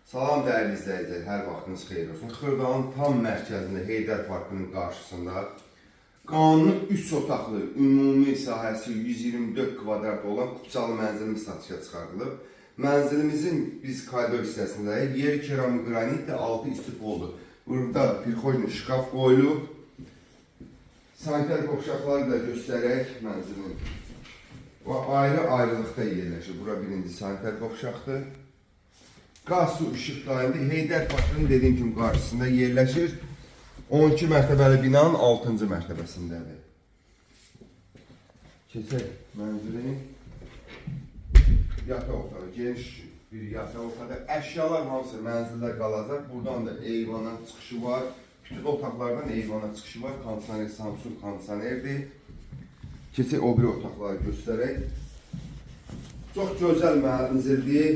Salam dəyərli izləyicilər, hər vaxtınız xeyir olsun. Xırdalanın tam mərkəzində, Heydər Parkının qarşısında qanuni 3 otaqlı, ümumi sahəsi 124 kvadrat olan kupçalı mənzilimiz satışa çıxarılıb. Mənzilimizin biz koridor hissəsindəyik. Yeri keramik qranitdir, altı istipoldur. Burada pirxojni şkaf qoyulub. Sanitar qovşaqları da göstərək mənzilin. Bu ayrı-ayrılıqda yerləşir. Bura birinci sanitar qovşaqdır. Qaz, su, işıq daimdir. Heydər Parkının dediyim kimi qarşısında yerləşir. 12 mərtəbəli binanın 6-cı mərtəbəsindədir. Keçək mənzilin yataq otağı, geniş bir yataq otağı. Əşyalar hamısı mənzildə qalacaq. Buradan da eyvana çıxışı var. Bütün otaqlardan eyvana çıxışı var. Kondisioner Samsung kondisionerdir. Keçək o biri otaqları göstərək. Çox gözəl mənzildir.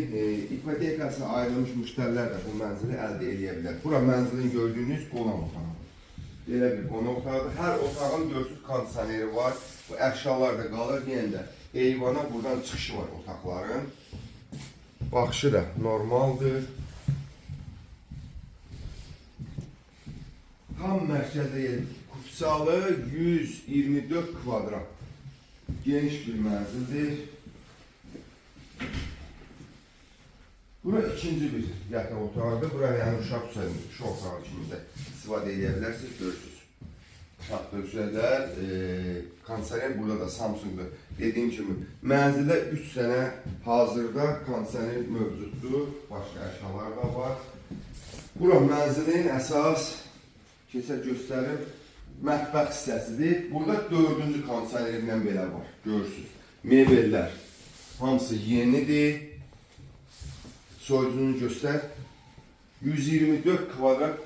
İpotekası ayrılmış müştərilər də bu mənzili əldə eləyə bilər. Bura mənzilin gördüyünüz qonaq otağı. Belə bir qonaq otağıdır. Hər otağın görürsünüz kondisioneri var. Bu əşyalar da qalır. Yenə də eyvana buradan çıxışı var otaqların. Baxışı da normaldır. Tam mərkəzdə yer kupçalı 124 kvadrat. Geniş bir mənzildir. Bura ikinci bir yataq otağıdır. Bura yəni uşaq üçün uşaq otağı kimi də istifadə edə bilərsiniz, görürsünüz. Uşaq döşəklər, kondisioner burada da Samsung'dur. Dediyim kimi mənzildə 3 sənə hazırda kondisioner mövcuddur. Başqa əşyalar da var. Bura mənzilin əsas keçək göstərim mətbəx hissəsidir. Burada dördüncü kondisionerlə belə var. Görürsünüz. Mebellər hamısı yenidir. Soyucunu göstər. 124 kvadrat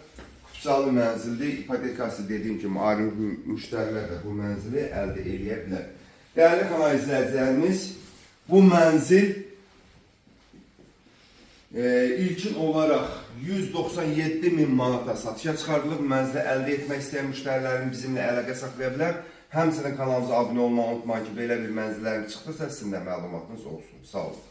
kupçalı mənzildir. İpotekası dediyim kimi ayrı müştərilər də bu mənzili əldə eləyə bilər. Dəyərli kanal izləyicilərimiz, bu mənzil ilkin olaraq 197 min manata satışa çıxarılıb. Mənzili əldə etmək istəyən müştərilərin bizimlə əlaqə saxlaya bilər. Həmçinin kanalımıza abunə olmağı unutmayın ki, belə bir mənzillərin çıxdısa sizin də məlumatınız olsun. Sağ olun.